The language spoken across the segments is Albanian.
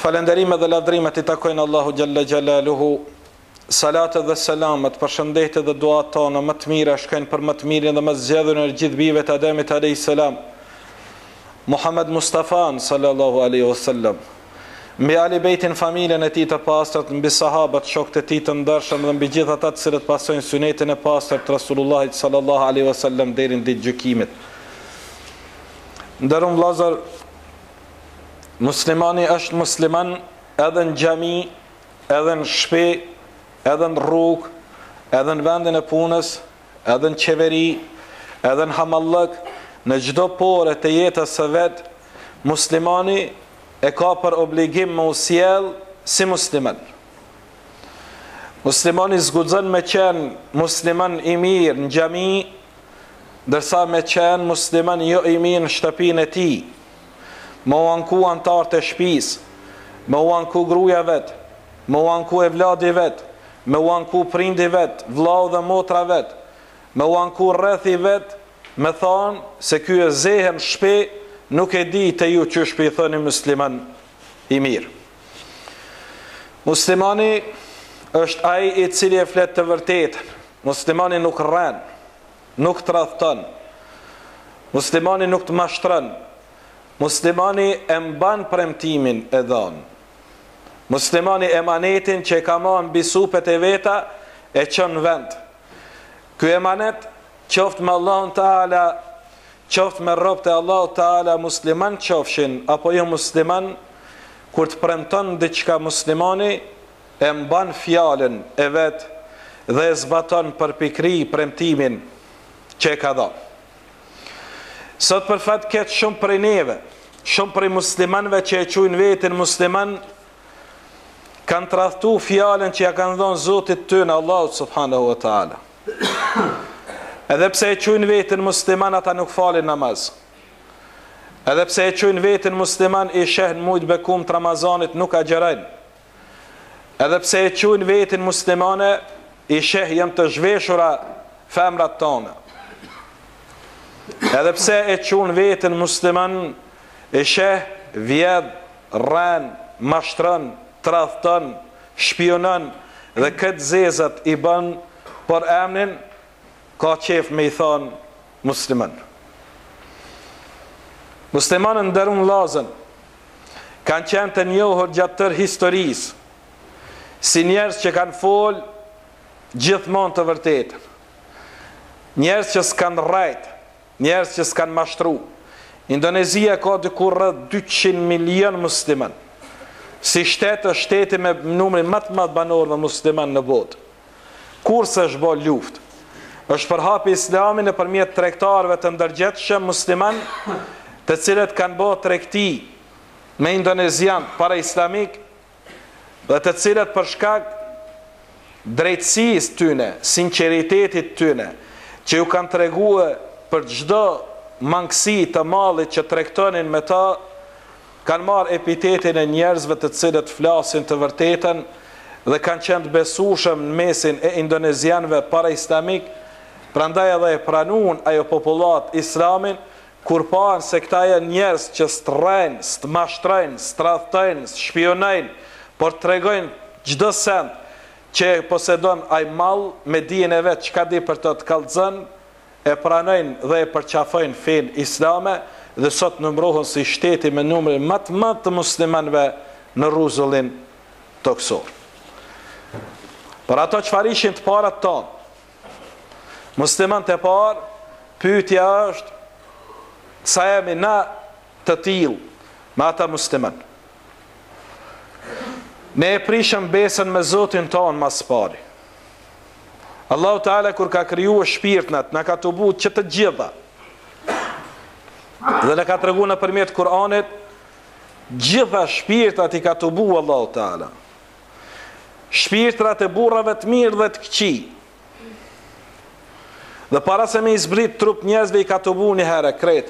Falënderimet dhe lavdërimet i takojnë Allahut xhalla xhelaluhu. Salatet dhe selamet, përshëndetjet dhe duat tona më të mira shkojnë për më të mirin dhe më të zgjedhurin e gjithë bijve të Ademit alayhis salam. Muhammed Mustafan sallallahu alaihi wasallam. Mbi Ali Bejtin familjen e tij të pastërt, mbi sahabët, shokët e tij të ndershëm dhe mbi gjithë ata të cilët pasojnë sunetin e pastër të Rasulullahit sallallahu alaihi wasallam deri në ditë gjykimit. Nderum vëllazër, Muslimani është musliman edhe në xhami, edhe në shpi, edhe në rrugë, edhe në vendin e punës, edhe në qeveri, edhe në hamallëk, në çdo pore të jetës së vet, muslimani e ka për obligim me u sjell si musliman. Muslimani s'guxon me qenë musliman i mirë në xhami, ndërsa me qenë musliman jo i mirë në shtëpinë e tij. Me u anku anëtarët e shpisë, me u anku gruaja vet, me u anku evladi vet, me u anku prindi vet, vllau dhe motra vet, me u anku rrethi vet, me thanë se ky e zehër në shpi, nuk e di te ju qysh po i thoni musliman i mirë. Muslimani është ai i cili e flet të vërtetën. Muslimani nuk rren, nuk tradhton. Muslimani nuk të mashtron. Muslimani e mban premtimin e dhënë. Muslimani emanetin që e ka marrë mbi supet e veta e çon në vend. Ky emanet qoftë me Allahun Teala, qoftë me robët e Allahut Teala musliman qofshin apo jo musliman, kur të premton diçka muslimani, e mban fjalën e vet dhe e zbaton përpikëri premtimin që e ka dhënë. Sot për fat keq shumë prej neve, shumë prej muslimanëve që e quajnë veten musliman, kanë tradhtu fjalën që ja kanë dhënë Zotit tyne Allahut subhanahu wa taala. Edhe pse e quajnë veten musliman, ata nuk falin namaz. Edhe pse e quajnë veten musliman, i sheh në mujt bekum të Ramazanit nuk agjërojnë. Edhe pse e quajnë veten muslimane, i sheh janë të zhveshura femrat tona. Edhe pse e quajnë veten musliman, i sheh vjedh, rren, mashtron, tradhton, shpionon dhe këtë zezat i bën, por emnin ka qef me i thonë musliman. Muslimanët nderum vllazën, kanë qenë të njohur gjatë tërë historisë, si njerëz që kanë fol gjithmonë të vërtetën. Njerëz që s'kanë rrejt, njerëz që s'kanë mashtru. Indonezia ka diku rreth 200 milion musliman. Si shtet është shteti me numrin më të madh banorëve musliman në botë. Kurrë s'është bo luftë. Është përhapi Islami nëpërmjet tregtarëve të ndërgjegjshëm musliman, të cilët kanë bo tregti me indonezianët paraislamik dhe të cilët për shkak drejtësisë tyne, sinqeritetit tyne, që ju kanë tregue për çdo mangësi të mallit që tregtonin me ta, kanë marrë epitetin e njerëzve të cilët flasin të vërtetën dhe kanë qenë të besueshëm në mesin e indonezianëve paraislamik, prandaj edhe e pranuan ajo popullatë Islamin, kur panë se këta janë njerëz që s'të rrejnë, s'të mashtrojnë, s'tradhtojnë, s'shpionojnë, por tregojnë çdo send që e posedon ai mall me dijen e vet çka di për të të kallxon, e pranojnë dhe e përqafojnë fenë islame dhe sot numërohen si shteti me numrin më të madh të muslimanëve në rruzullin tokësor. Por ato çfarë ishin të parat tonë? Muslimanët e parë, pyetja është sa jemi na të tillë me ata musliman. Ne e prishëm besën me Zotin tonë ma s'pari. Allahu Teala kur ka kriju shpirtnat, na ka tubu që të gjitha. Dhe na ka tregu nëpërmjet Kur'anit, gjitha shpirtrat i ka tubu Allahu Teala. Shpirtrat e burrave të mirë dhe të këqij. Dhe para se me i zbrit trup njerëzve i ka tubu një herë krejt.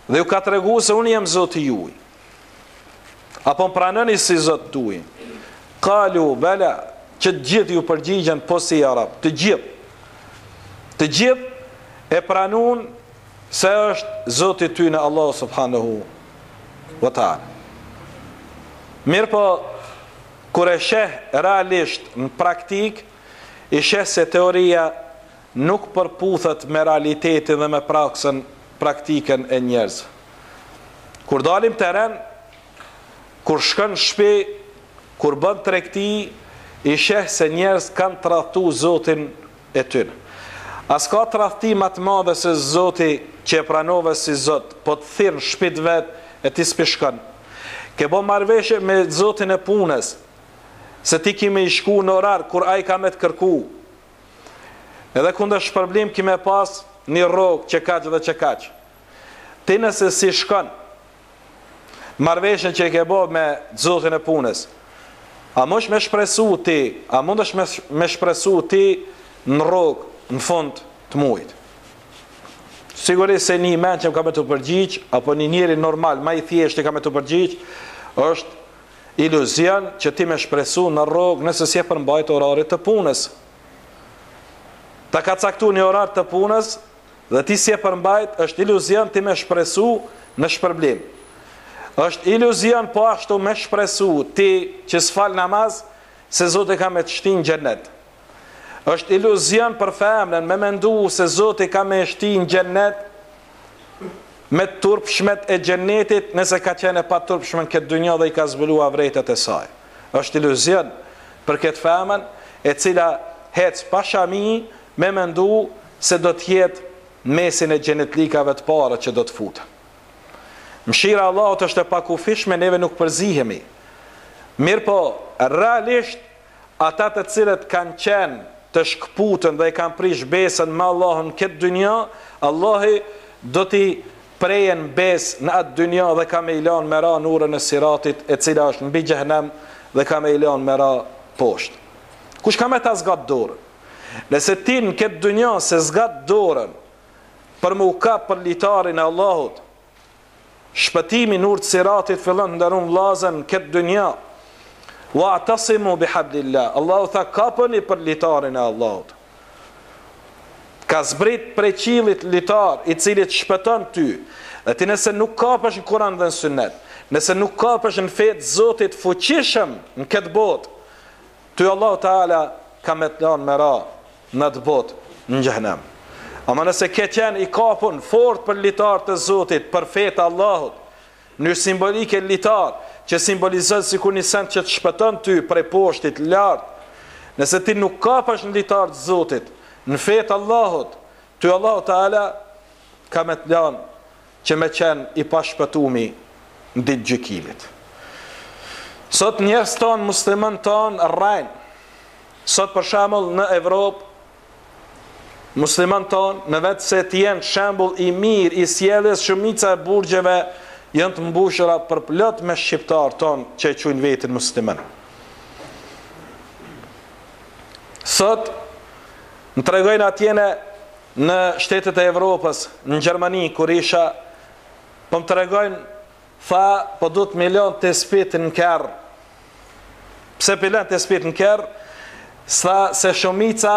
Dhe ju ka tregu se unë jam Zoti juaj. A po më pranoni si Zot tuajin? Kalu bela, që të gjithë ju përgjigjen po si ja Rab, të gjithë. Të gjithë e pranun se është Zoti tyne Allahu subhanahu wa taala. Mirëpo, kur e sheh realisht në praktikë, i sheh se teoria nuk përputhet me realitetin dhe me praksën, praktikën e njerëzve. Kur dalim teren, kur shkon në shpi, kur bën tregti, i sheh se njerëz kanë tradhtu Zotin e tyne. A s'ka tradhti ma të madhe se Zoti që e pranove si Zot, po të thirr në shpi të vet e ti s'pi shkon. Ke bo marrëveshje me Zotin e punës, se ti ki me i shku në orar kur ai ka me të kërku. Edhe kundërshpërblim ki me pas një rrogë që kaq dhe që kaq. Ti nëse s'i shkon marrëveshjen që e ke bo me Zotin e punës, a mush me shpresu ti, a mundesh me, me shpresu ti në rrogë në fund të mujit? Sigurisht se një i mençëm ka me t'u përgjigj, apo një njeri normal, ma i thjeshti ka me t'u përgjigj, është iluzion që ti me shpresu në rrogë nëse s'je përmbajt orarit të punës. Ta ka caktu një orar të punës dhe ti s'je përmbajt, është iluzion ti me shpresu në shpërblim. Është iluzion po ashtu me shpresu ti që s'fal namaz se Zoti ka me të shti në xhennet. Është iluzion për femrën me mendu se Zoti ka me shti në xhennet me turpshmet e xhennetit nëse ka qenë e paturpshme në këtë dynja dhe i ka zbulu avretet e saj. Është iluzion për këtë femën e cila hec pa shami me mendu se do të jetë mesin e xhenetlikave të parë që do të futen. Mëshira e Allahut është e pakufishme, neve nuk përzihemi. Mirëpo, realisht Ata të cilët kanë qenë të shkëputun dhe e kanë prish besën me Allahun në këtë dynja, Allahi do t'i prejë në besë në atë dynja dhe ka me i lanë me ra në urën e Siratit e cila është mbi xhehenem dhe ka me i lanë me ra poshtë. Kush ka me ta zgat dorën? Nëse ti në këtë dynja s'e zgat dorën për me u kap për litarin e Allahut, Shpëtimi në urë të Siratit fillon të nderum vllazën në këtë dynja. Wa'tasimu bihablillah. Allahu tha kapuni për litarin e Allahut. Ka zbrit prej qiellit litar i cili të shpëton ty. Dhe ti nëse nuk kapesh në Kur'an dhe në Sunet, nëse nuk kapesh në fe të Zotit fuqishëm në këtë botë, Ty Allahu Teala ka me të lanë me ra në atë botë në xhehenem. Ama nëse ke qenë i kapun fort për litar të Zotit, për fe të Allahut, në mënyrë simbolike litar, që simbolizon sikur një send që të shpëton ty prej poshtit lart. Nëse ti nuk kapesh në litar të Zotit, në fe të Allahut, ty Allahu Teala ka me të lanë që me qenë i pashpëtumi në ditë gjykimit. Sot njerëz tonë, musliman tonë, rrejnë. Sot për shembull në Evropë, musliman tonë, në vend se të jenë shembull i mirë i sjelljes, shumica e burgjeve janë të mbushura përplot me shqiptarë tonë që e quajnë veten musliman. Sot më tregojnë atjene Në shtetet e Evropës, në Gjermani kur isha, po më tregojnë, tha, po duhet me lënë tespit në kerr. Pse po i lënë tespit në kerr? Tha se shumica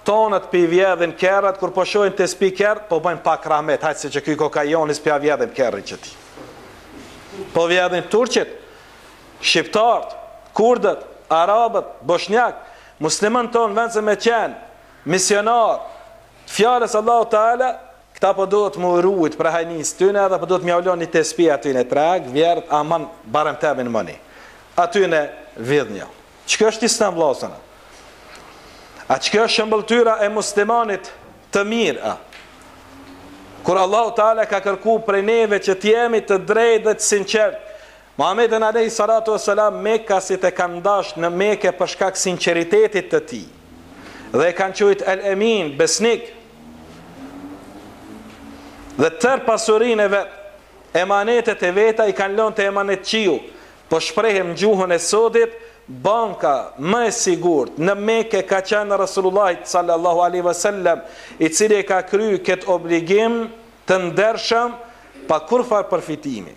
tonët pi vjedhin kerret, kur po shohin tespi kerr, po bëjnë pak rahmet, hajt se që ky koka joni s'pja vjedhim kerrin qëtij. Po vjedhin turqit, shqiptarët, kurdët, arabët, boshnjak, musliman tonë vend se me qenë, Misionar të fjalës Allahu Teala, këta po duhet mu rujt prej hajnisë tyne edhe po duhet me jau lon një tespi atyne trag, vjerdh, aman barem temin mëni. Atyne vidhnja. Çka është islam vllazën? A çka është shëmbëlltyra e muslimanit të mirë? A? Kur Allahu Teala ka kërku prej neve që të jemi të drejtë dhe të sinqertë, Muhammedin alejhi salatu ue selam mekasit e kanë dashtë në Meke për shkak sinqeritetit të tij dhe e kanë quajt El Emin, besnik. Dhe tërë pasurinë e vet, emanetet e veta i kanë lënë te emanetçiu. Po shprehem në gjuhën e sodit, banka më e sigurt në Meke ka qenë Resulullahi sallallahu alaihi wasallam, i cili e ka kry këtë obligim të ndershëm pa kurrfarë përfitimi.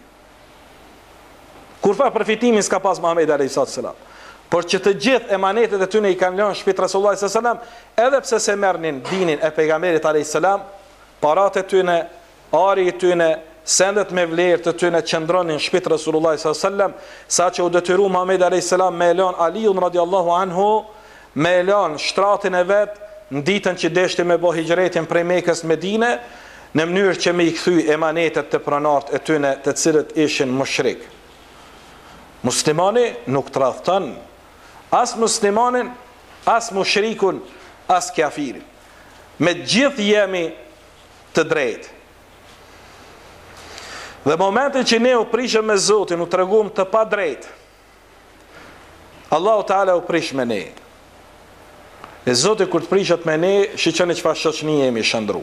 Kurrfarë përfitimi s'ka pas Muhamedi alayhi salatu selam. Por që të gjithë emanetet e tyre i kanë lënë n'shpi t'Resulullahit sallallahu alaihi wasallam, edhe pse s'e merrnin dinin e pejgamberit alayhi salam, paratë e tyre, ari i tyre, sendet me vlerë të tyne qëndronin në shpi të Resulullahit sallallahu alejhi ve sellem, saqë u detyru Muhamedi alejhi selam me e lënë Aliun radiallahu anhu me e lënë shtratin e vet në ditën që deshti me bo hixhretin prej Mekës në Medine, në mënyrë që me i kthy emanetet te pronarët e tyne të cilët ishin mushrikë. Muslimani nuk tradhton as muslimanin, as mushrikun, as kafirin. Me gjithë jemi të drejtë. Dhe momentin që ne u prishëm me Zotin, u tregum të padrejtë, Allahu Teala u prish me ne. E Zoti kur të prishet me ne, shiqoni çfarë shoqni jemi shndërru.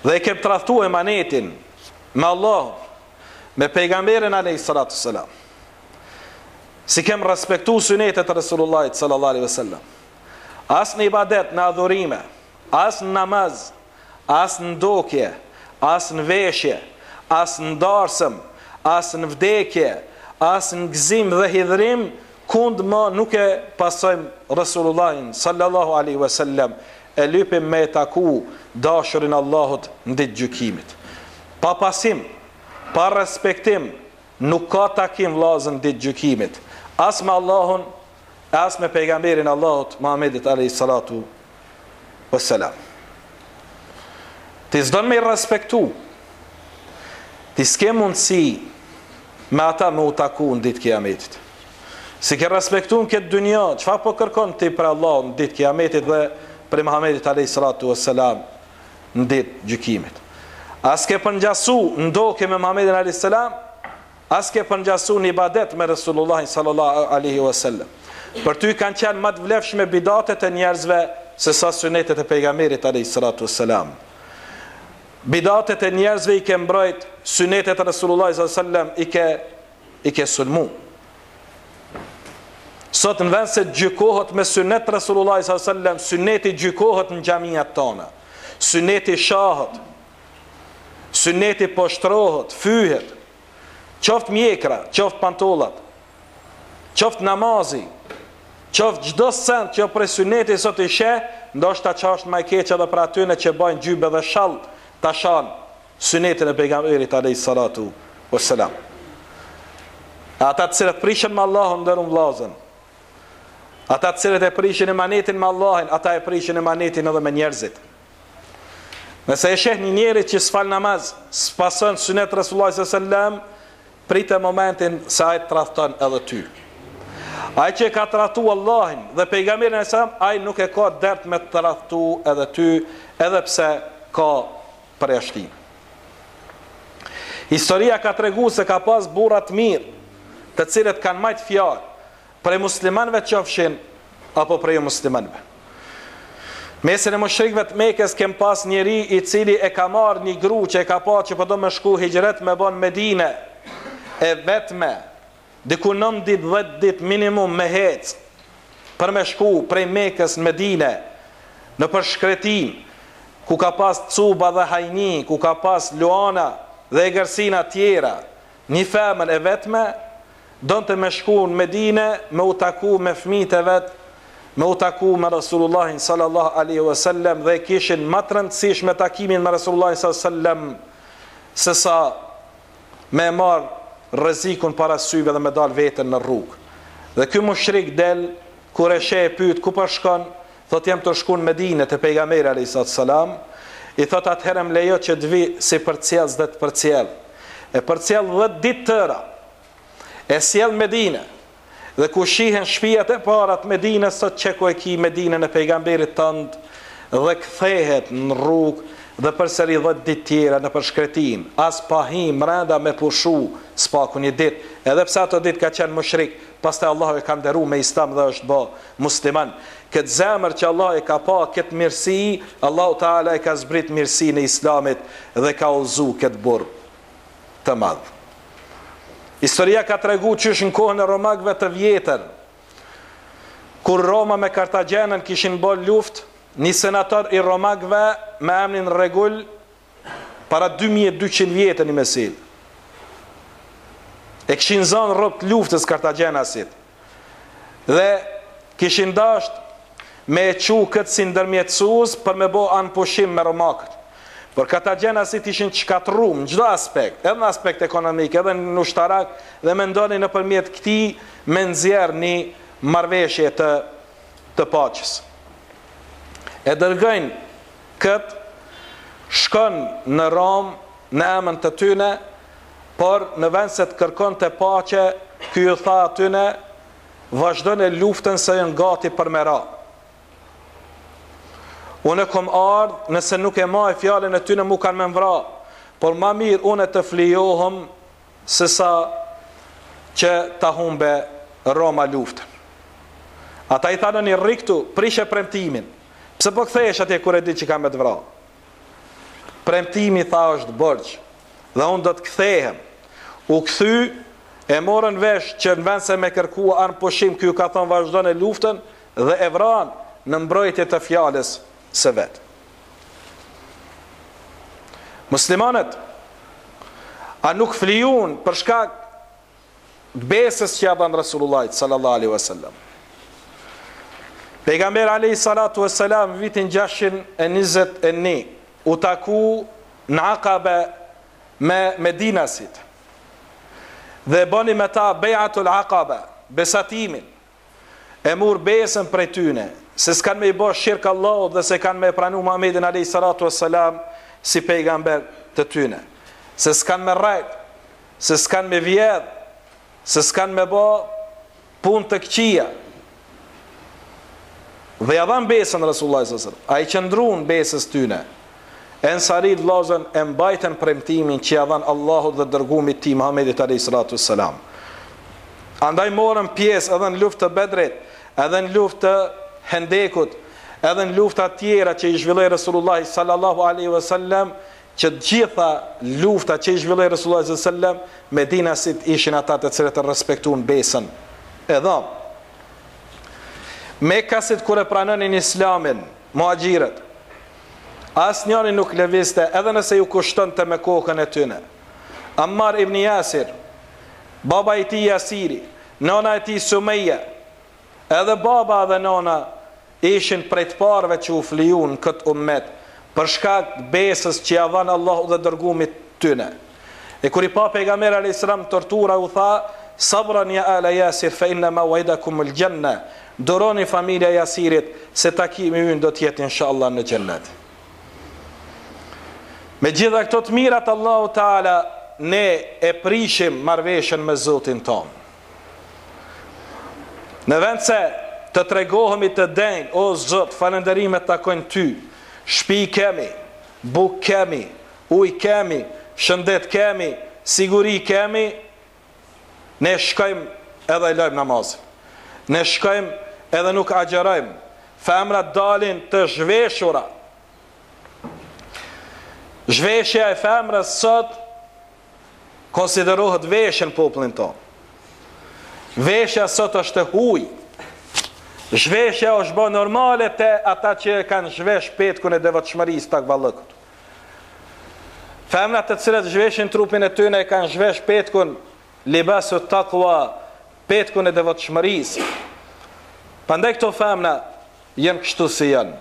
Dhe e kem tradhtu emanetin me Allahun, me pejgamberin alayhi salatu selam. S'i kem respektu synetet e Resulullahit sallallahu alaihi wasallam. As në ibadet, në adhurime, as në namaz, as në dokje, as në veshje, as në darsëm, as në vdekje, as në gëzim dhe hidhrim, kund ma nuk e pasojmë Resulullahin sallallahu alaihi wasallam, e lypim me e taku dashurin Allahut në ditë gjykimit. Pa pasim, pa respektim, nuk ka takim vllazën ditë gjykimit, as me Allahun, e as me pejgamberin e Allahut Muhammedit alayhi salatu wassalam. Ti s'don me i respektu. Ti s'ke mundësi me ata me u taku në ditë kiametit. S'i ke respektu në këtë dynja, çfarë po kërkon ti prej Allahut në ditë kiametit dhe prej Muhammedit alayhi salatu wassalam në ditë gjykimit. A s'ke përngjasu në dokje me Muhammedin alayhi salam, A s'ke përngjasu në ibadet me Resulullahin sallallahu alejhi ue sellem. Për ty kanë qenë më të vlefshme bidatet e njerëzve se sa synetet e pejgamberit alejhi salatu ue selam. Bidatet e njerëzve i ke mbrojt, synetet e Resulullahit sallallahu alejhi ue sellem i ke i ke sulmu. Sot në vend se të gjykohet me synet të Resulullahit sallallahu alejhi ue sellem, syneti gjykohet në xhamiat tona. Syneti shahet. Syneti poshtrohet, fyhet. Qoftë mjekra, qoftë pantollat, qoftë namazi, qoftë çdo send që prej syneti sot i sheh, ndoshta që është më e keq edhe për atyne që bajnë xhybe dhe shall ta shan synetin e pejgamberit alayhi salatu wassalam. Ata të cilët prishen me Allahun nderum vllazën. Ata të cilët e prishin emanetin me Allahin, ata e prishin emanetin edhe me njerëzit. Nëse e sheh një njeri që s'fal namaz, s'pason synet Resulullah sallallahu alaihi wasallam, prite momentin se ai të tradhton edhe ty. Ai që e ka tradhtu Allahin dhe pejgamberin alaihi salam, ai nuk e ka dert me të tradhtu edhe ty, edhe pse ka përjashtim. Historia ka tregu se ka pas burra të mirë, të cilët kanë majt fjalë, Prej muslimanëve qofshin apo prej jomuslimanëve. Mesin e mushrikëve të Mekës kem pas njeri i cili e ka marrë një gru që e ka pa që po do me shku hixhret me bo në Medine e vetme diku 9 ditë 10 ditë minimum me hec për me shku prej Mekës në Medine nëpër shkretinë ku ka pas cuba dhe hajni ku ka pas luana dhe egërsina tjera një femër e vetme Donte me shku në Medine me u taku me fëmijët e vet, me u taku me Resulullahin sallallahu alaihi wasallam dhe e kishin ma të rëndësishme takimin me Resulullahin sallallahu alaihi wasallam se sa me e marr rrezikun para syve dhe me dal veten në rrugë. Dhe ky mushrik del kur e sheh e pyet ku po shkon, thot jam tu shku në Medine te pejgamberi alayhi salatu selam, i thot atëherë më lejo që të vi si përcjellës dhe të përcjell. E përcjell 10 ditë tëra. E sjell në Medine. Dhe ku shihen shpijat e para të Medinës, thot qe ku e ki Medinën e pejgamberit tënd dhe kthehet në rrugë dhe përsëri 10 ditë tjera nëpër shkretinë, as pa hi mrenda me pushu s'paku një ditë, edhe pse ato ditë ka qenë mushrik, pastaj Allahu e ka nderu me Islam dhe është bë musliman. Këtë zemër që Allahu e ka pa këtë mirësi, Allahu Teala e ka zbrit mirësinë e Islamit dhe ka udhëzu këtë burrë. të madh. Historia ka tregu qysh në kohën e romakëve të vjetër, kur Roma me Kartagjenën kishin bërë luftë, një senator i romakëve me emrin Regul para 2200 vjetë një mesil. E kishin zanë rob të luftës kartagjenasit. Dhe kishin dasht me e çu këtë si ndërmjetësues për me bo armëpushim me romakët. Por kartagjenasit ishin të shkatërrum në çdo aspekt, edhe në aspekt ekonomik, edhe në ushtarak dhe mendonin nëpërmjet këtij me nxjerr një marrëveshje të të paqes. E dërgojnë këtë shkon në Romë në emën të tyne, por në vend se të kërkonte paqe, ky ju tha atyne, vazhdone luftën se janë gati për me ra. Unë kom ardhë, nëse nuk e maj fjalën e tyne, mu kanë me m'vra, por ma mirë unë të flijohem se sa që ta humbe Roma luftën. Ata i thanë rri këtu, prishe premtimin. Pse po kthehesh atje kur e di që kanë me të vra? Premtimi tha është borxh dhe unë do të kthehem. U kthy, e morën vesh që në vend se me kërku armëpushim, ky ju ka thonë vazhdone luftën dhe e vranë në mbrojtje të fjalës së vet. Muslimanët a nuk flijun për shkak të besës që ja dhanë Resulullahit sallallahu alaihi wasallam. Pejgamberi alaihi salatu wasalam vitin 621 u taku në Akabe me Medinasit dhe bëni me ta Bejatul Akabe, besatimin. E mur besën prej tyne, se s'kanë me i bo shirk Allahut dhe se kanë me e pranu Muhammedin alejhi salatu ves selam si pejgamber të tyne. Se s'kanë me rrejt, se s'kanë me vjedh, se s'kanë me bo punë të këqija. Dhe ja dhanë besën Resulullah sallallahu alejhi wasallam. A i qëndrun besës tyne. Ensarit vllazën e mbajtën premtimin që ja dhanë Allahut dhe dërgumit tij Muhammedit alejhi salatu ves selam. Andaj morën pjesë edhe në luftë të Bedrit, edhe në luftë të Hendekut, edhe në lufta tjera që i zhvilloi Resulullahi sallallahu alaihi wasallam, që të gjitha lufta që i zhvilloi Resulullahi sallallahu alaihi wasallam, Medinasit ishin ata të cilët e respektuan besën e dhënë. Mekasit kur e pranonin Islamin, muhaxhirët, asnjëri nuk lëvizte edhe nëse ju kushtonte me kokën e tyne. Ammar ibn Jasir, baba i tij Jasiri, nona e tij Sumeja, edhe baba edhe nona ishin prej të parëve që u flijun në këtë ummet, për shkak të besës që ja dhanë Allahut dhe dërgumit tyne. E kur i pa pejgamberi alayhis salam tortura u tha, Sabran ya ala Jasir fa inna maw'idakumul janna. Duroni familja e Jasirit se takimi ynë do të jetë inshallah në xhennet. Me gjitha këto të mira të Allahu Teala ne e prishim marrëveshjen me Zotin tonë. Në vend se të tregohemi të denjë, o Zot, falënderimet takojnë ty. Shpi kemi, bukë kemi, ujë kemi, shëndet kemi, siguri kemi, ne shkojmë edhe e lajmë namazin. Ne shkojmë edhe nuk agjërojmë. Femrat dalin të zhveshura. Zhveshja e femrës sot konsiderohet veshje në popullin tonë. Veshja sot është e huj. Zhveshja është bë normale te ata që e kanë zhvesh petkun e devotshmërisë takvallëkut. Femrat të cilat zhveshin trupin e tyne e kanë zhvesh petkun libasu takwa, petkun e devotshmërisë. Prandaj këto femra janë kështu si janë.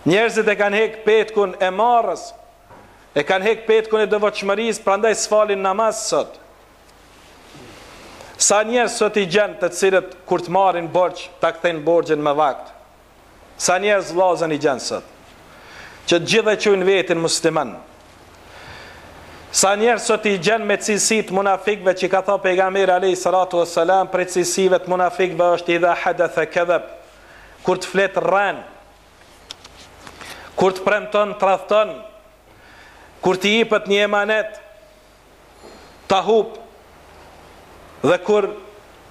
Njerëzit e kanë hek petkun e marrës, e kanë hek petkun e devotshmërisë, prandaj s'falin namaz sot. Sa njerëz sot i gjen të cilët kur të marrin borxh, ta kthejnë borxhin me vakt. Sa njerëz vllazën i gjen sot që të gjithë e quajnë veten musliman. Sa njerëz sot i gjen me cilësi të munafikëve që ka thënë pejgamberi alayhi salatu wassalam prej cilësive të munafikëve është idha hadatha kadhab. Kur të flet rren. Kur të premton tradhton. Kur t'i jepet një emanet ta hup dhe kur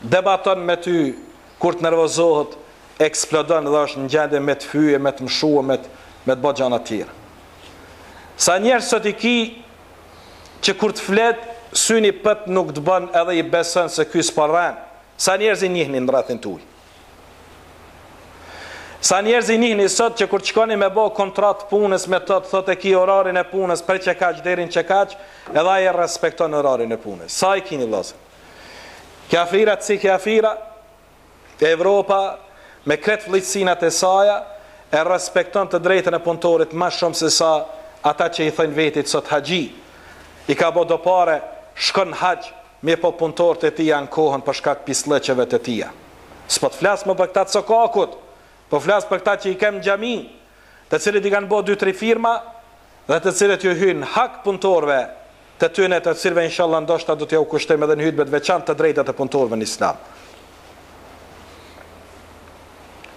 debaton me ty, kur të nervozohet, eksplodon dhe është në gjendje me të fye, me të mshue, me të, me të bë gjana të tjera. Sa njerëz sot i ki që kur të flet, syni pët nuk të bën edhe i beson se ky s'po rren. Sa njerëz i njihni në rrethin tuaj? Sa njerëz i njihni sot që kur të shkoni me bo kontratë punës me të, të thotë e ki orarin e punës prej qekaq deri në qekaq, edhe ai e respekton orarin e punës. Sa i kini vëllazër? Kafirat si kafira, Evropa me krejt flliqësinat e saja e respekton të drejtën e punëtorit ma shumë se sa ata që i thojnë vetit sot haxhi, i ka bo do pare, shkon në haxh, mirëpo punëtorët e tij ankohen për shkak pisllëqeve të tija. S'po të flas më për këta të sokakut, po flas për këta që i kem në xhami, të cilët i kanë bo dy tri firma dhe të cilët ju hyjnë hak punëtorëve të tyne të cilëve inshallah ndoshta do t'jau kushtojmë edhe në hutbe të veçantë të drejtat e punëtorëve në Islam.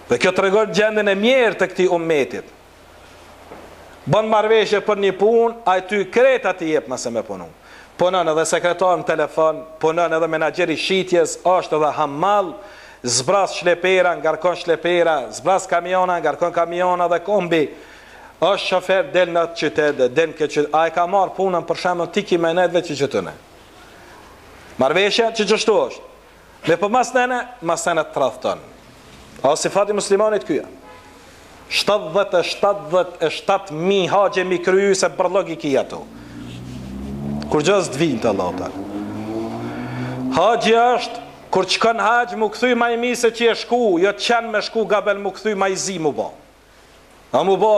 Dhe kjo tregon gjendjen e mjerë të këtij ummetit. Bën marrëveshje për një punë, ai ty krejt aty jep mase me punu. Punon edhe sekretar në telefon, punon edhe menaxher i shitjes, është edhe hamall, zbras shlepera, ngarkon shlepera, zbras kamiona, ngarkon kamiona dhe kombi. Është shofer del në atë qytet, del në këtë qytet. A e ka marr punën për shembull ti ki me nejt veç qytetëne. Marrëveshja që qështu është. Mirëpo masnene, masnene të tradhton. A sifati muslimanit ky a? 70 e 77 mijë haxhe mi kryu se bërllog i ki ato. Kurgjo s'të vyn te Allahu Teala. Haxhi është, kur të shkon haxh, mu kthy ma i mirë se që je shku, jo qenë me shku gabel mu kthy ma i zi mu bo. A mu bo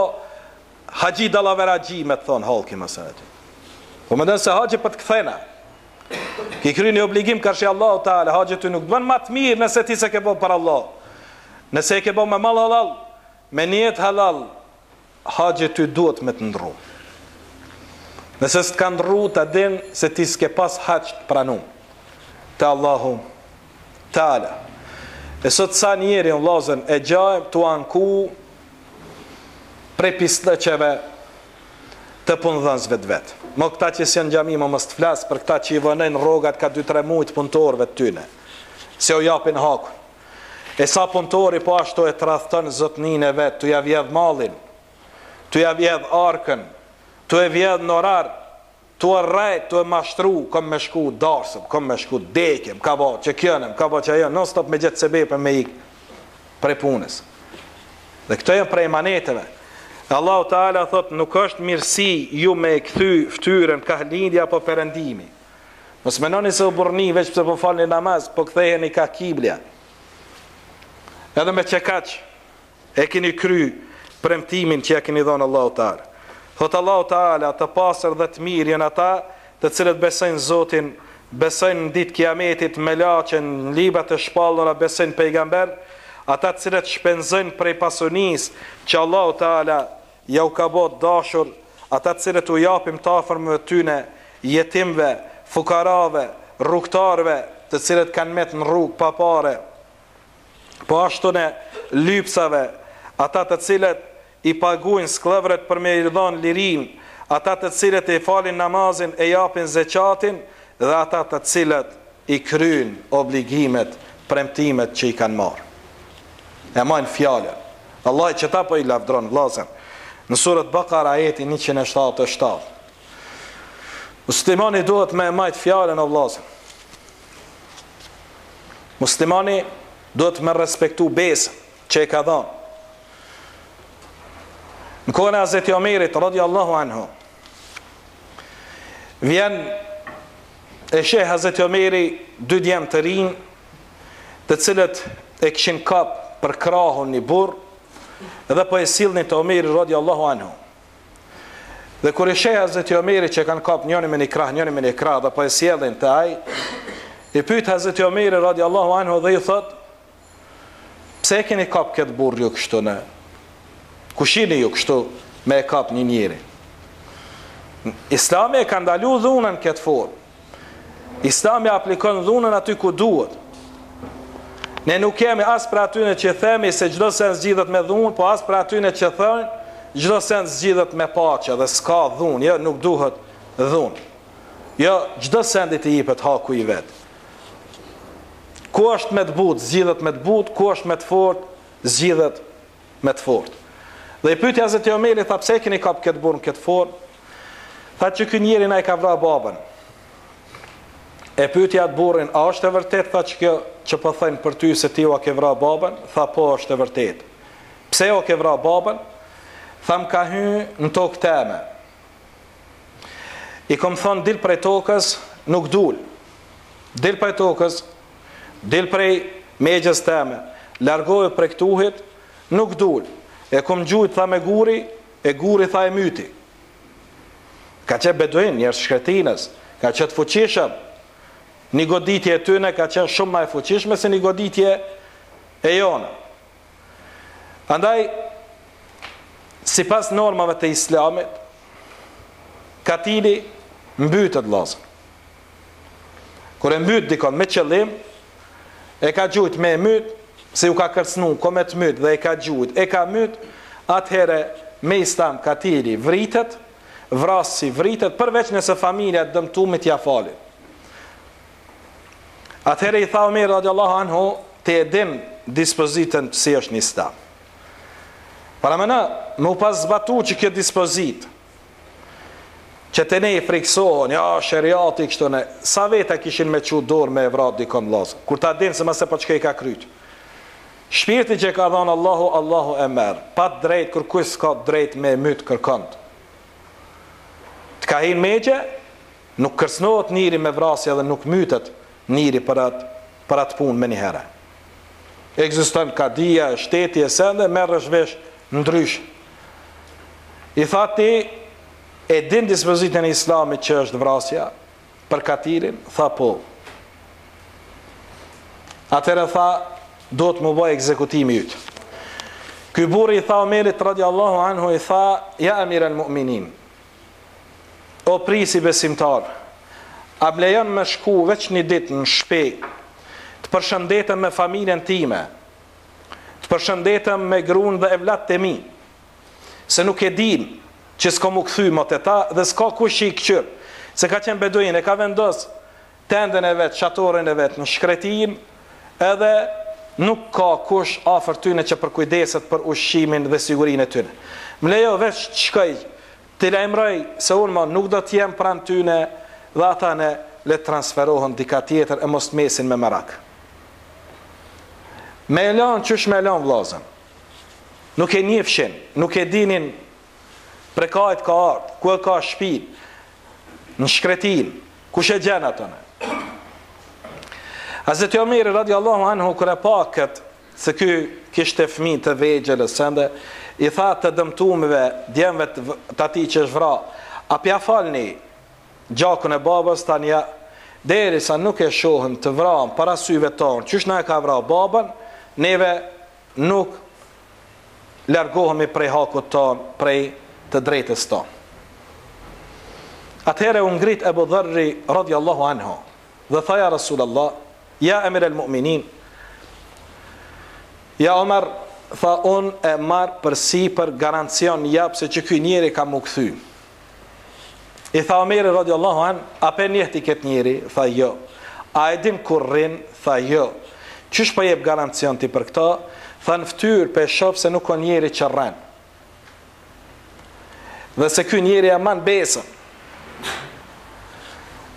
haxhi dallaveraxhi me të thonë hallki më së aty. Po mendon se haxhi po të kthena. Ki kry një obligim karshi Allahu Teala, haxhi ty nuk të bën më të mirë nëse ti s'e ke bë për Allah. Nëse e ke bë me mall halal, me nijet halal, haxhi ty duhet me të ndrru. Nëse s'të ka ndrru, ta din se ti s'ke pas haxh të pranum. Te Allahu Teala. E sot sa njeri o vllazën e gjajmë tu anku prej pisllëqeve të punëdhënësve të vet. Mo këta që s'janë n'xhami mo mos të flas për këta që i vonojnë rrogat ka 2-3 muaj të punëtorëve të tyne. Se u japin hakun. E sa punëtori po ashtu e tradhton zotninë e vet, tu ja vjedh mallin, tu ja vjedh arkën, tu e vjedh në orar, Tu e rrejt, tu e mashtru, kom me shku darsëm, kom me shku deke, m'ka bo që kjo, m'ka bo që ajo, non stop me gjetë sebepe me ik prej punës. Dhe këto janë prej emaneteve. E Allahu Teala thot nuk është mirësi ju me e kthy fytyrën kah lindja apo perëndimi. Mos menoni se u burrni veç pse po falni namaz, po ktheheni kah kiblja. Edhe me qekaq E keni kry premtimin që ja keni dhënë Allahut Teala. Thotë Allahu Teala, të pastër dhe të mirë janë ata, të cilët besojnë Zotin, besojnë në ditë Kiametit, melaqen, në librat e shpallura, besojnë pejgamber, ata të cilët shpenzojnë prej pasunisë që Allahu Teala ja u ka bo të dashur, ata të cilët u japin të afërmve të tyne, jetimëve, fukarave, rrugëtarëve, të cilët kanë met në rrugë pa pare. Po ashtu ne lypsave, ata të cilët i paguajnë skllevërit për me i dhënë lirinë, ata të cilët e falin namazin e japin zeqatin dhe ata të cilët i kryjnë obligimet, premtimet që i kanë marrë. E majnë fjalën. Allahu qëta po i lavdron vëllazër. Në surat Bakara ajeti 177. Muslimani duhet me e majt fjalën o vëllazër. Muslimani duhet me respektu besën që e ka dhënë. Në kohën e Hazreti Omerit radiallahu anhu vjen e sheh Hazreti Omeri dy djem të rinj të cilët e kishin kap për krahun një burrë dhe po e sillnin te Omeri radiallahu anhu. Dhe kur e sheh Hazreti Omeri që e kanë kap njëri me një krah, njëri me një krah dhe po e sjellin te ai, i pyet Hazreti Omeri radiallahu anhu dhe i thot: Pse e keni kap këtë burrë ju kështu në? Kush jeni ju kështu me e kap një njeri? Islami e ka ndalu dhunën këtë formë. Islami aplikon dhunën aty ku duhet. Ne nuk jemi as prej atyne që themi se çdo send zgjidhet me dhunë, po as prej atyne që thonë çdo send zgjidhet me paqe dhe s'ka dhunë, jo, nuk duhet dhunë. Jo, çdo sendi t'i jepet haku i vet. Ku është me të butë, zgjidhet me të butë, ku është me të fortë, zgjidhet me të fortë. Dhe i pyeti Hazreti Omeri, tha pse e keni kap këtë burrë në këtë formë? Tha që ky njeri na e ka vra babën. E pyeti atë burrin, a është e vërtetë tha që kjo që po thënë për ty se ti ua ke vra babën? Tha po është e vërtetë. Pse ua ke vra babën? Tha më ka hy në tokë teme. I kom thonë dil prej tokës, nuk dul. Dil prej tokës, Dil prej mexhës teme, largohu prej këtuhit, nuk dul. E kom gjujt tha me guri, e guri tha e myti. Ka qenë beduin, njerëz shkretinës, ka qenë të fuqishëm. Një goditje e tyne ka qenë shumë ma e fuqishme se një goditje e jona. Andaj, sipas normave të islamit, katili mbytet vllazën. Kur e mbyt dikon me qëllim, e ka gjujt me e myt, se ju ka kërcnu, ko me të myt dhe e ka gjujt, e ka myt, atëherë me islam katili vritet, vrasësi vritet, përveç nëse familja e dëmtumit ja falin. Atëherë i tha Omeri radiallahu anhu, ti e din dispozitën si është në islam. Paramendo, me u pas zbatu që kjo dispozitë, që te ne i friksohen, ja, sheriati kështu ne, sa veta kishin me çu dorë me e vra dikon vllazën, kur ta din se mase po çka i ka kryt. Shpirti që e ka dhënë Allahu, Allahu e merr. Pa drejt, kërkush s'ka drejt me e myt kërkënd. Të ka hi n'mexhe, nuk kërcënohet njeri me vrasje dhe nuk mytet njeri për atë për atë punë menjëherë. Ekziston kadia, shteti e sende, merresh vesh ndryshe. I tha ti e din dispozitën e Islamit që është vrasja për katilin? Tha po. Atëherë tha duhet m'u bë ekzekutimi yt. Ky burrë i tha Omerit radiallahu anhu i tha ja emir el mu'minin. O prijës i besimtarëve, a më lejon me shku veç një ditë në shpi, të përshëndetem me familjen time, të përshëndetem me gruan dhe evlatët e mi, se nuk e din që s'ko m'u kthy më te ta dhe s'ka kush që i këqyr, se ka qenë beduin, e ka vendos tendën e vet, shatorin e vet në shkretinë, edhe nuk ka kush afër tyne që përkujdeset për ushqimin dhe sigurinë e tyne. Më lejo veç të shkoj, t'i lajmëroj se unë më nuk do të jem pranë tyne dhe ata ne le të transferohen dika tjetër e mos të mesin me merak. Me e lanë qysh me e lanë vllazën. Nuk e njifshin, nuk e dinin prej kahit ka ardhë, ku e ka shpinë, në shkretinë, kush e gjen atë ne? Hazreti Omeri radiallahu anhu kur e pa këtë, se ky kishte fëmijë të vegjël e sende, i tha të dëmtumve, djemve të atij që është vra, a pja falni gjakun e babës tani ja, derisa nuk e shohim të vramë para syve tonë, qysh na e ka vra babën, neve nuk largohemi prej hakut tonë, prej të drejtës tonë. Atëherë u ngrit Ebu Dherri radiallahu anhu dhe tha ja Rasul Allah, ja emir el mu'minin, ja Omer, tha unë e marr përsipër garancion jap se që ky njeri ka m'u kthy. I tha Omeri radiallahu an, a pe njeh ti këtë njeri? Tha jo. A e din ku rrin? Tha jo. Qysh po jep garancion ti për këto? Tha në fytyrë pe shoh se nuk o njeri që rren. Dhe se ky njeri e man besën.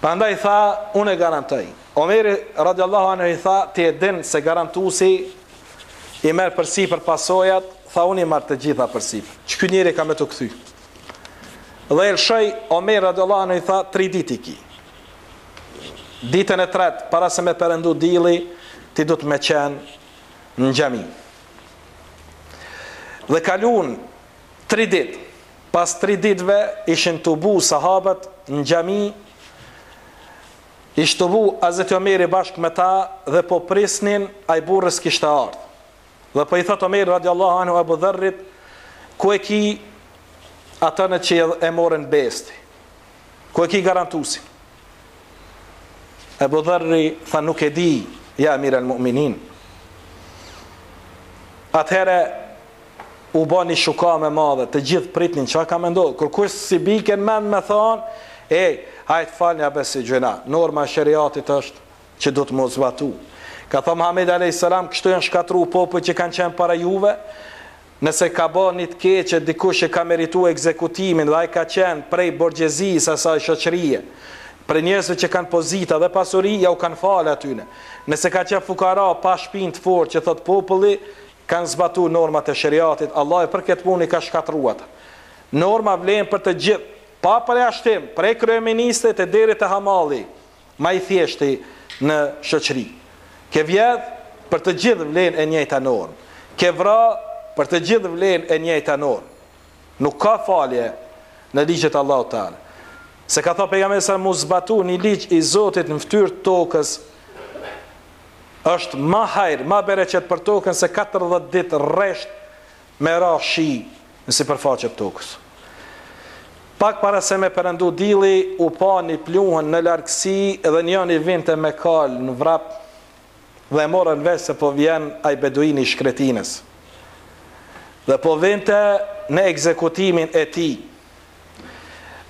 Prandaj tha, unë e garantoj. Omeri radiallahu anhu i tha, ti e din se garantuesi i merr përsipër pasojat, tha unë i marr të gjitha përsipër. Që ky njeri ka me t'u kthy. Dhe e lëshoi Omer radiallahu anhu i tha, tri ditë i ki. Ditën e tretë, para se me perëndu dielli, ti duhet me qenë në xhami. Dhe kalun tri ditë. Pas tri ditëve ishin tubu sahabët në xhami, ish tubu Hazreti Omeri bashkë me ta dhe po prisnin ai burrë s'kishte ardhë. Dhe po i thotë Omeri radiallahu anhu Ebu Dherrit, ku e ki atënë që e more n'besë ti? Ku e ki garantusin? Ebu Dherri tha nuk e di, ja emir el mu'minin. Atëherë u bë një shukamë e madhe, të gjithë pritnin çka ka me ndodhë. Kurkush s'i bike në mend me thonë, ej, hajt falni abe se gjynah. Norma e sheriatit është që duhet m'u zbatu. Ka thënë Muhamedi alayhis salam, kështu janë shkatru popujt që kanë qenë para juve, nëse ka bë një të keqe dikush që ka meritu ekzekutimin dhe ai ka qenë prej borgjezisë asaj shoqërie, prej njerëzve që kanë pozita dhe pasuri, ja u kanë falë atyne. Nëse ka qenë fukara pa shpinë të fortë që thot populli, kanë zbatu normat e sheriatit, Allahu për këtë punë i ka shkatru ata. Norma vlen për të gjithë, pa përjashtim, prej kryeministrit e deri te hamalli. Ma i thjeshti në shoqëri. Ke vjedh, për të gjithë vlen e njëjta normë. Ke vra, për të gjithë vlen e njëjta normë. Nuk ka falje në ligjet e Allahut Teala. Se ka thonë pejgamberi sa mu zbatu një ligj i Zotit në fytyrë të tokës është ma hajr, ma bereqet për tokën se 40 ditë rresht me ra shi në sipërfaqe të tokës. Pak para se me perëndu dilli, u pa një pluhën në largësi dhe njëni vinte me kalë në vrap dhe e morën vesh se po vjen ai beduini i shkretinës. Dhe po vinte në ekzekutimin e tij.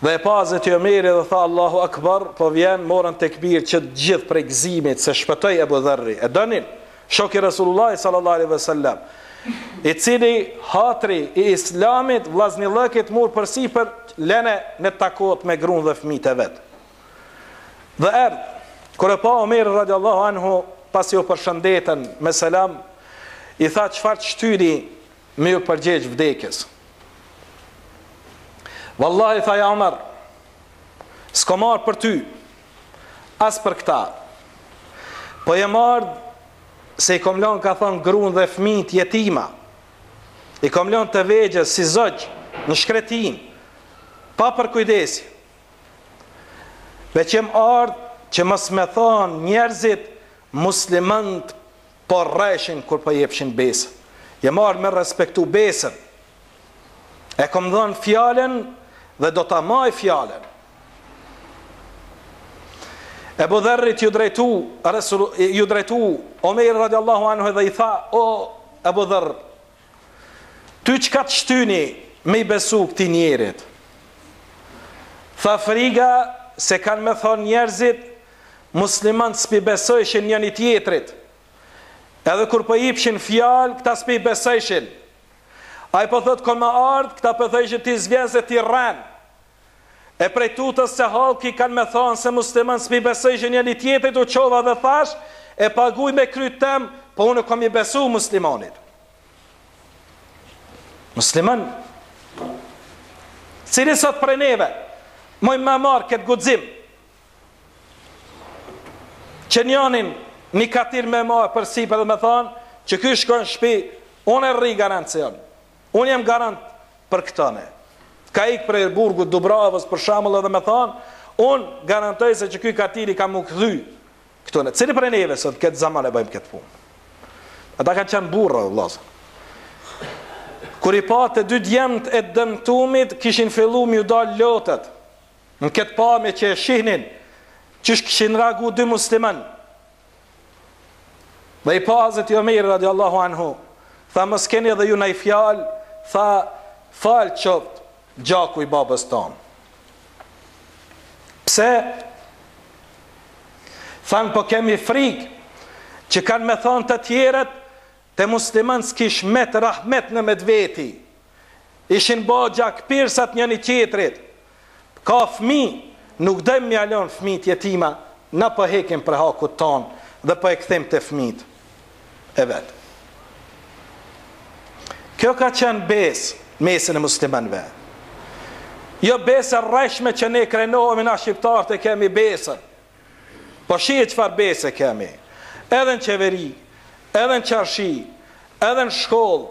Dhe e pa Hazreti Omeri dhe tha Allahu Akbar, po vjen, morën tekbir që të gjithë prej gëzimit se shpëtoi Ebu Dherri. E donin, shoki i Resulullahit sallallahu alaihi wasallam, i cili hatri i Islamit, vllaznillëkit mur përsipër lene ne takohet me gruan dhe fëmijët e vet. Dhe erdh, kur e pa Omeri radiallahu anhu, pasi u përshëndetën me selam, i tha çfarë të shtyri me ju përgjegj vdekjes. Vallahi, tha ja Omer, s'kom ardh për ty, as për këta. Po jem ardh se i kom lanë, ka thonë, grun dhe fmijt jetima. I kom lanë të vegjël si zogj në shkretinë, pa përkujdesje. Veç jem ardh që mos me thonë njerëzit muslimant po rreshin kur po jepshin besën. Jem ardh me respektu besën. E kom dhënë fjalën dhe do ta maj fjalën. Ebu Dherrit ju drejtu, Resul, ju drejtu Omer radiallahu anhu dhe i tha, o Ebu Dherr, ty çka të shtyni me i besu këtij njerit? Tha friga se kanë me thonë njerëzit, muslimant s'pi besojshin njëni tjetrit. Edhe kur po jipshin fjalë, këta s'pi besojshin. Ai po thot kom me ardh, këta po thojshin ti s'vjen se ti rren. E prej tutës se hallki kanë me thonë se musliman s'pi besojshin njëni tjetrit, u çova dhe thash, e paguj me kryt tem, po unë kom i besu muslimanit. Musliman, cili sot prej neve, muj me marrë këtë guxim, që njonin një katil me marrë përsipër dhe me thonë, që ky shkon n'shpi, unë e rri garancion, unë jam garant për këtë ne. Ka ikë prej burgut Dubravës për shembull edhe me thonë, unë garantoj se që ky katili ka mu kthy këtu ne. Cili prej neve sot këtë zaman e bëjmë këtë punë? Ata kanë qenë burra, vëllazër. Kur i pa të dy djemtë e dëmtumit, kishin fillu me ju dalë lotët. Në këtë pamje që e shihnin, qysh kishin reagu dy musliman. Dhe i pa Hazreti Omeri radiallahu anhu, tha mos keni edhe ju naj fjalë, tha falë qoftë gjaku i babës tonë. Pse? Thanë po kemi frikë që kanë me thonë të tjerët te musliman s'kish met rahmet në met veti. Ishin bo gjakpirsat njëni tjetrit. Ka fëmijë, nuk dojmë me ja lon fëmijët jetima, na po hekim prej hakut tonë dhe po e kthejmë te fëmijët e vet. Kjo ka qenë besë mesin e muslimanëve. Jo besë e rrejshme që ne krenohemi na shqiptarët e kemi besën. Po shihe çfarë bese kemi. Edhe në qeveri, edhe në çarshi, edhe në shkollë,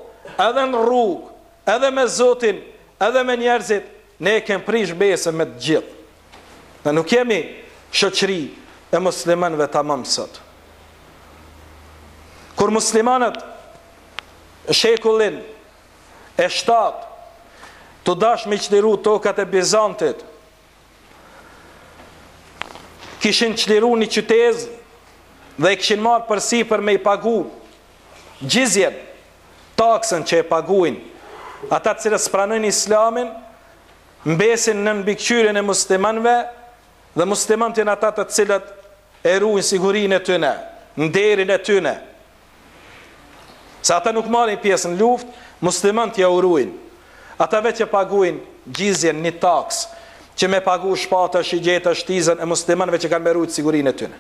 edhe në rrugë, edhe me Zotin, edhe me njerëzit, ne e kem prish besën me të gjithë. Ne nuk jemi shoqëri e muslimanëve tamam sot. Kur muslimanët shekullin e 7 tu dash me çliru tokat e Bizantit, kishin çliru një qytezë dhe e kishin marrë përsipër me i pagu xhizjen, taksën që e paguajnë ata të cilët s'pranojnë Islamin, mbesin nën mbikëqyrjen e muslimanëve dhe muslimanët janë ata të cilët e ruajnë sigurinë e tyne, nderin e tyne. Se ata nuk marrin pjesë në luftë, muslimanët ja u ruajnë. Ata veç e paguajnë xhizjen, një taksë, që me pagu shpata, shigjeta, shtizën e muslimanëve që kanë me rujt sigurinë e tyne.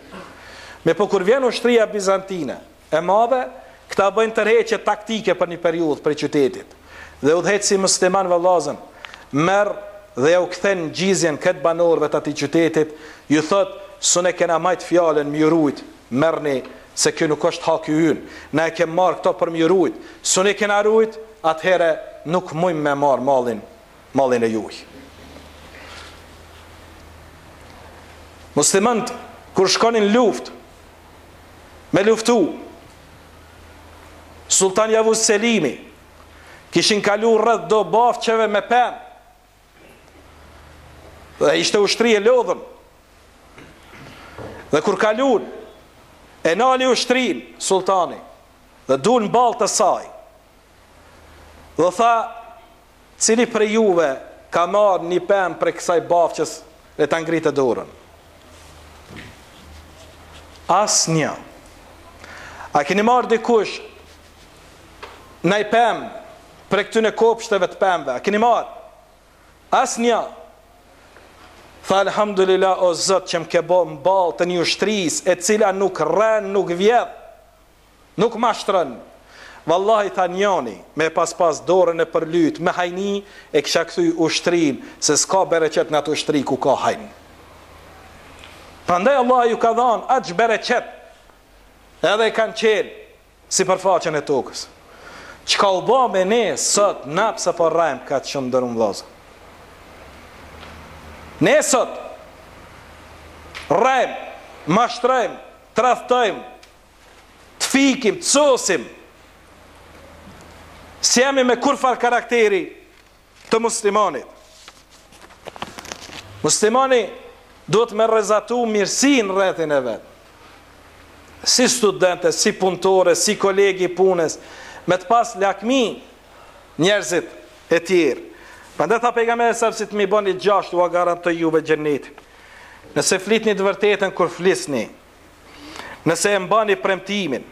Mirëpo kur vjen ushtria bizantine e madhe, këta bëjnë tërheqje taktike për një periudhë prej qytetit. Dhe udhëheqësi i muslimanëve vëllazën, merr dhe ja u kthen xhizjen këtë banorëve të atij qytetit, ju thotë, s'un e kena majt fjalën me ju rujt, merrni se ky nuk është haki ynë, na e kem marrë këto për me ju rujt, s'un e kena rujt, atëherë nuk mujmë me marrë mallin, mallin e juj. Muslimanët kur shkonin n'luftë me luftu Sultan Javuz Selimi kishin kalu rreth do bafqeve me pemë dhe ishte ushtri e lodhun dhe kur kalun e nali ushtrinë sultani dhe dul në ballë të saj dhe tha Cili prej juve ka marrë një pemë prej kësaj bafqes le ta ngritë dorën? Asnjë. A keni marrë dikush naj pemë prej këtyne kopshteve të pemëve? A keni marrë? Asnjë. Tha alhamdulillah o Zot që më ke bo në ballë të një ushtrisë e cila nuk rren, nuk vjedh. Nuk mashtron. Vallahi tha njani me e pas pas dorën e përlyt me hajni e kisha kthy ushtrinë se s'ka bereqet në atë ushtri ku ka hajn. Prandaj Allahu ju ka dhanë aq bereqet edhe e kanë çel sipërfaqen e tokës. Çka u bë me ne sot, na pse po rrajm kaq shumë nderum vëllazër. Ne sot rrajm, mashtrojmë, tradhtojmë, të fikim, të sosim, s'jemi me kurfar karakteri të muslimanit. Muslimani duhet me rrezatu mirësi në rrethin e vet. Si studente, si punëtore, si kolegi i punës, me të pas lakmi njerëzit e tjerë. Prandaj tha pejgamberi sa si të m'i bëni gjashtë ua garantoj juve xhenetin. Nëse flitni të vërtetën kur flisni, Nëse e mbani premtimin,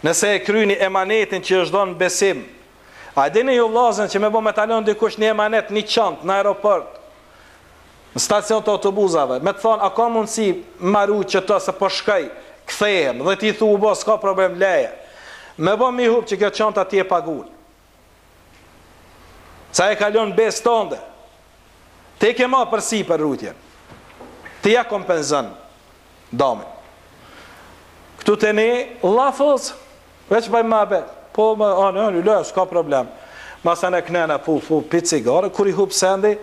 nëse e kryni emanetin që është dhënë besim, a e dini ju vllazën që me bo me ta lënë dikush një emanet një çantë në aeroport, në stacion të autobuzave, me të thonë a ka mundësi ma rujt qëto se po shkoj, kthehem dhe ti thu u bo s'ka problem leje. Me bo mi hup që kjo çanta ti e pagun. Sa e ka lënë besë tënde. Ti e ke marrë përsipër rujtjen. Ti ja kompenzon damin. Këtu te ne llafoz, veç bëjmë muhabet. Po më anë, anë, lë, s'ka problem. Masane knena pu pu pi cigare, kur i hup sendi,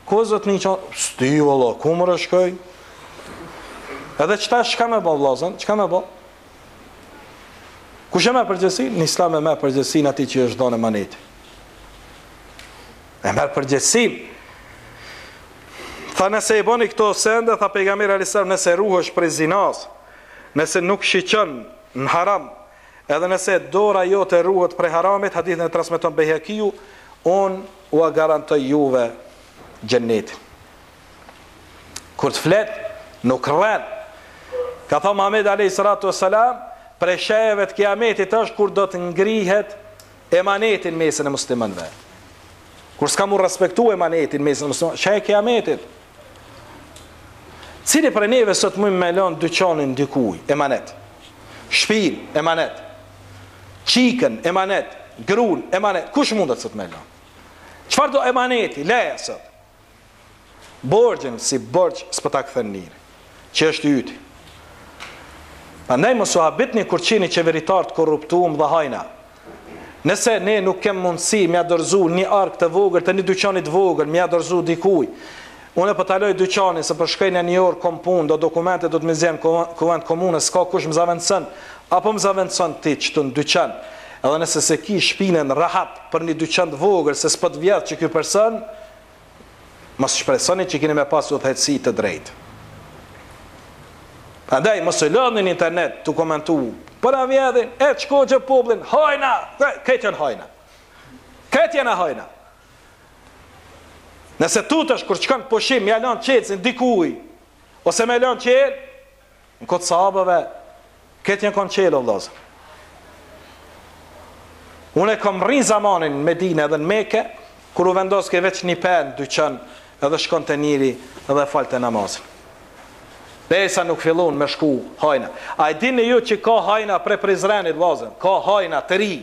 ku zot një çan, s'di valla, ku më shkoj? Edhe qëta çka me bo vllazën, çka me bo? Kush e merr përgjegjësinë? Në Islam e merr përgjegjësinë atij që është dhënë emaneti. E merr përgjegjësinë. Tha nëse i bëni këto sende, tha pejgamberi alejhi selam, nëse ruhesh prej zinas, nëse nuk shiqon në haram, edhe nëse dora jote ruhet prej haramit, hadithin e transmeton Bejhekiu, unë ua garantoj juve xhennetin. Kur të flet, nuk rren. Ka thënë Muhamedi alayhi salatu wasalam, prej shejeve të kiametit është kur do të ngrihet emaneti në mesin e muslimanëve. Kur s'ka mu respektu emaneti në mesin e muslimanëve, shej e kiametit. Cili prej neve sot mund me lënë dyqanin dikuj, emanet. Shpinë, emanet. Çikën, emanet. Grun, emanet. Kush mundet sot me lënë? Çfarë do emaneti? Leja sot. Borxhin si borxh s'po ta kthen njeri, që është i yti. Prandaj mos u habitni kur qeni qeveritar të korruptuam dhe hajna. Nëse ne nuk kem mundësi me ja dorëzu një arkë të vogël të një dyqani të vogël, me ja dorëzu dikuj. Unë po ta loj dyqanin se po shkoj në një orë kom punë, do dokumente do të më nxjerr në kuvend komunës, s'ka kush më zavendëson, apo më zavendëson ti qëtu në dyqan. Edhe nëse se ki shpinën rahat për një dyqan të vogël se s'po të vjedh që ky person, Mos shpresoni që keni me pas udhëheqësi të drejtë. Prandaj mos u lodhni në internet tu komentu, po na vjedhin, e çko që popullin, hajna, krejt janë hajna. Krejt janë hajna. Nëse tutesh kur shkon pushim, ja lon çelësin dikuj, ose me lon çel, Në kohë të sahabëve, krejt janë konë çelë, o vllazër. Unë e kom rri zamanin në Medine edhe në Meke, kur u vendoske veç një pe në dyqan edhe shkonte njeri edhe falte namazin. Derisa nuk fillun me shku hajna. A e dini ju që ka hajna prej Prizrenit, vllazën? Ka hajna të ri.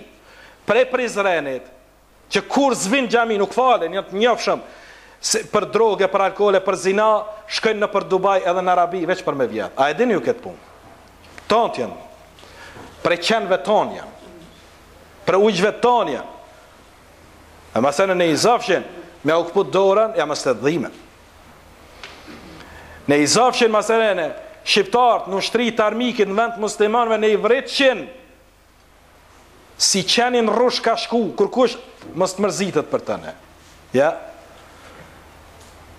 Prej Prizrenit, që kur s'vin xhami nuk falen, janë të njofshëm se për drogë, për alkool, për zina, shkojnë nëpër Dubai edhe në Arabi veç për me vjedh. A e dini ju këtë punë? Tonët janë. Prej qenve tonë janë. Prej ujqve tonë janë. E masane në i zafshin, me u këput dorën, ja mos të dhimen. Ne i zofshin maserene, shqiptarët në ushtri të armikit në vend të muslimanëve ne i vritshin si qeni n'rrush ka shku, kurkush mos të mërzitet për të ne. Ja.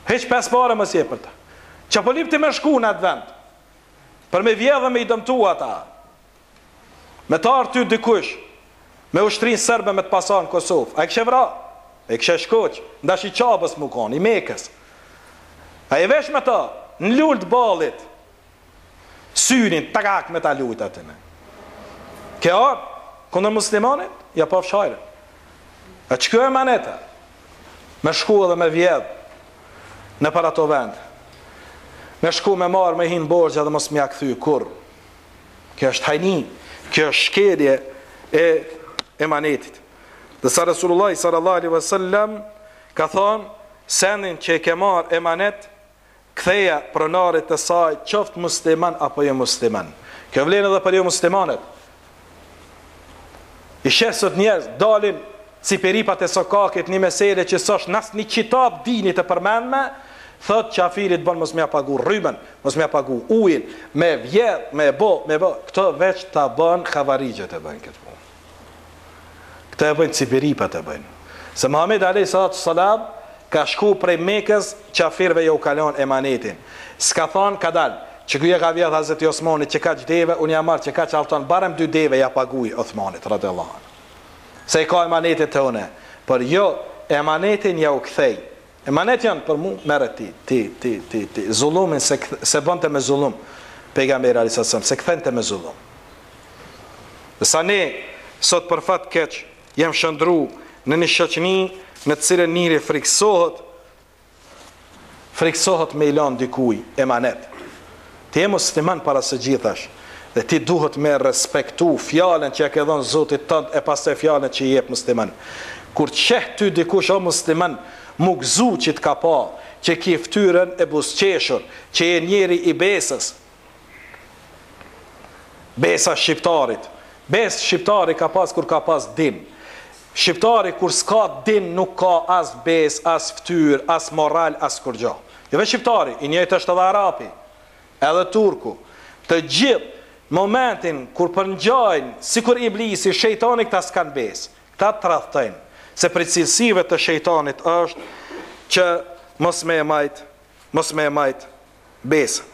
Hiç pes pare mos jep për të. Ça po lyp ti me shku në atë vend? Për me vjedhë dhe me i dëmtu ata. Me të ardhë ty dikush, me ushtrinë serbe me të pas ardhë në Kosovë, a e kishe vra? E kishe shkoq, ndash i Qabës me konë, i Mekës. A je vesh me ta, në lul të ballit, synin, takak me ta lujt aty ne. Ke ardhë, kundër muslimanit, ja pafsh hajrin. A që kjo emanet a? Me shku edhe me vjedh, nëpër ato vende. Me shku me marrë, me hi n'borxhe edhe mos me ja kthy kurrë. Kjo është hajni, kjo është shkelje e emanetit. Ndërsa Resulullah sallallahu alaihi wasallam ka thonë sendin që e ke marrë emanet, ktheja pronarit të saj, qoftë musliman apo jo musliman. Kjo vlen edhe për jo muslimanët. I sheh sot njerëz dalin si peripat e sokakit një mesele që s'është n'asnjë qitap dinit të përmendme, thot qafirit bon mos me ja pagu rrymën, mos me ja pagu ujin, me vjedh, me bo, me bo, këto veç ta bën havarixhët e bëjnë këtë punë. Këto e bëjnë si peripat e bëjnë. Se Muhamedi alayhi salatu salam ka shku prej Mekës qafirëve jau ka lon emanetin. S'ka thon ka dal, që ky ja ka vjedh Hazreti Osmanit qekaq deve, unë ja marr qekaq allton, barem dy deve ja paguj Othmanit radiallahu anhu. Se i ka emanetin te une. Por jo, emanetin ja u kthej. Emanet janë për mu, merre ti, ti, ti, ti, ti. Zullumin se, se bënte me zullum, pejgamberi alejhi selam, s'e kthente me zullum. Ndërsa ne, sot për fat keq, jem shndërru në një shoqni në të cilën njeri frikësohet frikësohet me i lanë dikuj emanet. Ti je musliman para së gjithash dhe ti duhet me respektu fjalën që ja ke dhënë Zotit tënd e pastaj fjalën që i jep musliman. Kur të sheh ty dikush o musliman, mu gëzu që të ka pa, që ki fytyrën e buzëqeshur, që je njeri i besës, Besa shqiptarit. Besë shqiptari ka pas kur ka pas din. Shqiptari kur s'ka din nuk ka as besë, as fytyrë, as moral, as kurgjo. Jo veç shqiptari, i njëjtë është edhe arapi, edhe turku. Të gjithë momentin kur përngjajnë sikur iblisi, shejtani këta s'kanë besë. Këta tradhtojnë. Se prej cilësive të shejtanit është që mos me e majt, mos me e majt besën.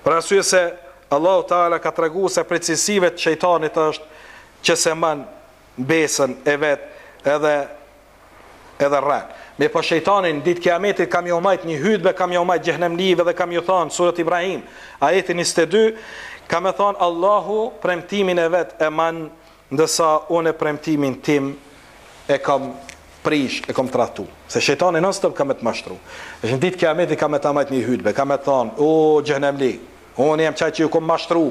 Për arsye se Allahu Teala ka tregu se prej cilësive të shejtanit është që s'e man besën e vet edhe edhe rren. Mirëpo shejtani në ditë kiametit ka me ju majt një hytbe, ka me ju majt xhehenemlive dhe ka me ju thonë surat Ibrahim, ajeti 22, ka me thonë Allahu premtimin e vet e man Ndërsa unë premtimin tim e kam prish, e kam tradhtu. Se shejtani non stop ka me të mashtru. Dhe në ditë kiametit ka me ta majt një hytbe, ka me të thonë, o xhehenemli, unë jam qaj që ju kom mashtru,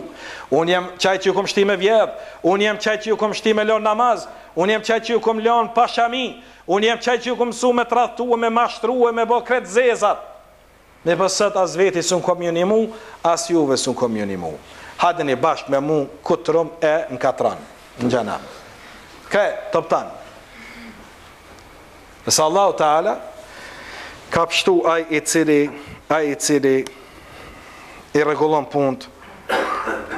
unë jam qaj që ju kom shti me vjedh, unë jam qaj që ju kom shti me lon namaz, unë jam qaj që ju kom lon pa shami, unë jam qaj që ju kom mësu me tradhtu, me mashtru, me bo krejt zezat. Mirëpo sot as veti s'un kom ju nimu, as juve s'un kom ju nimu. Hajdeni bashkë me mu kutrum e në katran, në xhehenem. Krejt, toptan. Ndërsa Allahu Teala ka pshtu ai i cili ai i cili i rregullon punët.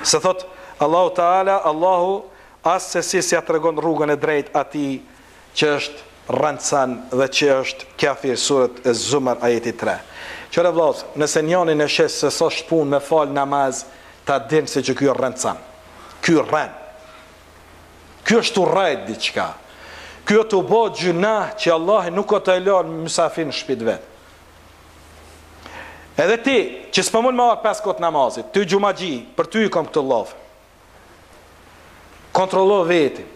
Se thot Allahu Teala, Allahu assesi s'ja tregon rrugën e drejtë atij që është rrencan dhe që është kafir suret Ez-Zumar ajeti 3 Qyre vllaz nëse njanin e sheh se s'osht punë me fal namaz ta din se që ky është rrencan ky rren ky është tu rrejt diçka ky është tu bo gjynah që Allahi nuk o tu e lon mysafir në shpi t'vet edhe ti që s'po mund me ardh pesë kohë namazit ty xhumaxhi për ty i kom këto llafe Kontrollo vetin,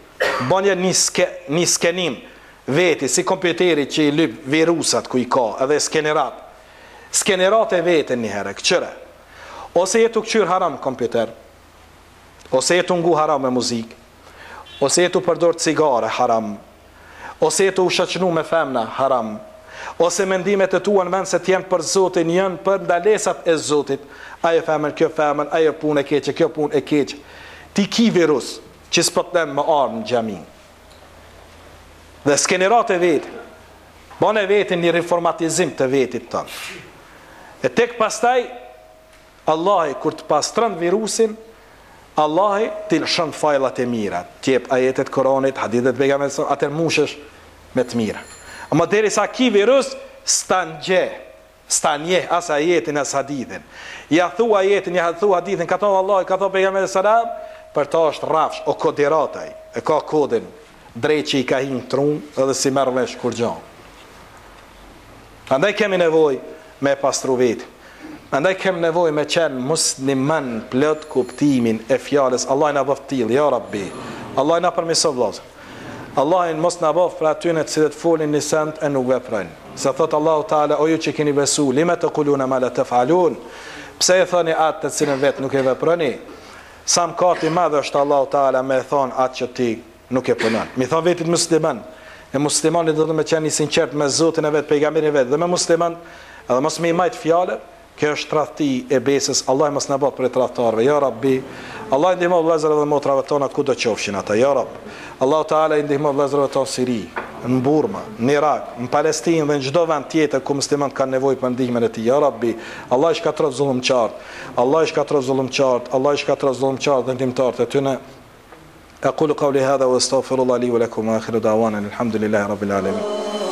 banje një ske, një skenim veti si kompjuteri që i lyp virusat ku i ka edhe skenerat. Skenerate veten një herë, këqyre. Ose je tu këqyr haram kompjuter, ose je tu ngu haram me muzikë, ose je tu përdor cigare haram, ose je tu u shoqnu me femna haram, ose mendimet e tua në vend se të jenë për Zotin janë për ndalesat e Zotit, ajo femër, kjo femër, ajo punë e keqe, kjo punë e keqe. Ti ki virus që s'po të len me ardhë në xhami. Dhe skenerate vetin. Bane vetin një reformatizim të vetit tënd. E tek pastaj. Allahi kur të pastron virusin, Allahi t'i lëshon fajllat e mira, t'jep ajetet e Kuranit, hadithet e pejgamberit sa, atëherë mushesh me të mira. Ama derisa ki virus, s'ta njeh, s'ta njeh as ajetin as hadithin. Ja thu ajetin, ja thu hadithin, ka thonë Allahi, ka thonë pejgamberi sa, për ta është rrafsh, o kodirat ai, e ka kodin, dreqi i ka hi në tru edhe s'i merr vesh kurgjo. Andaj kemi nevojë me e pastru vetin. Andaj kemi nevojë me qenë musliman plot kuptimin e fjalës Allahu na bëftë tillë ja Rabbi. Allahu na përmirësoftë vëllazër. Allahu mos na bëftë prej atyne të cilët folin një send e nuk veprojnë. Se thot Allahu Teala o ju që keni besu lime tekulune ma la tefalun. Pse e thoni atë të cilën vetë nuk e veproni? Sa mëkat i madh është Allahu Teala me e thonë atë që ti nuk e punon. Mi thon vetit musliman, e muslimani do të me qenë i sinqert me Zotin e vet, pejgamberin e vet dhe me musliman, edhe mos me i majt fjalët, kjo është tradhti e besës, Allahu mos na bëftë prej tradhtarëve, ja Rabbi, Allahu i ndihmoftë vëllezërve dhe motrave tona kudo qofshin ata, ja Rabb. Allahu Teala i ndihmoftë vëllezërve tonë në Siri, në Burma, në Irak, në Palestinë dhe në çdo vend tjetër ku muslimanët kanë nevojë për ndihmën e tij, ja Rabbi, Allahu i shkatërroftë zullumqarët, Allahu i shkatërroftë zullumqarët, Allahu i shkatërroftë zullumqarët dhe ndihmëtarët e tyre. Aqulu qawli hadha wa astaghfirullah li wa lakum wa akhiru da'wana alhamdulillahi rabbil alamin.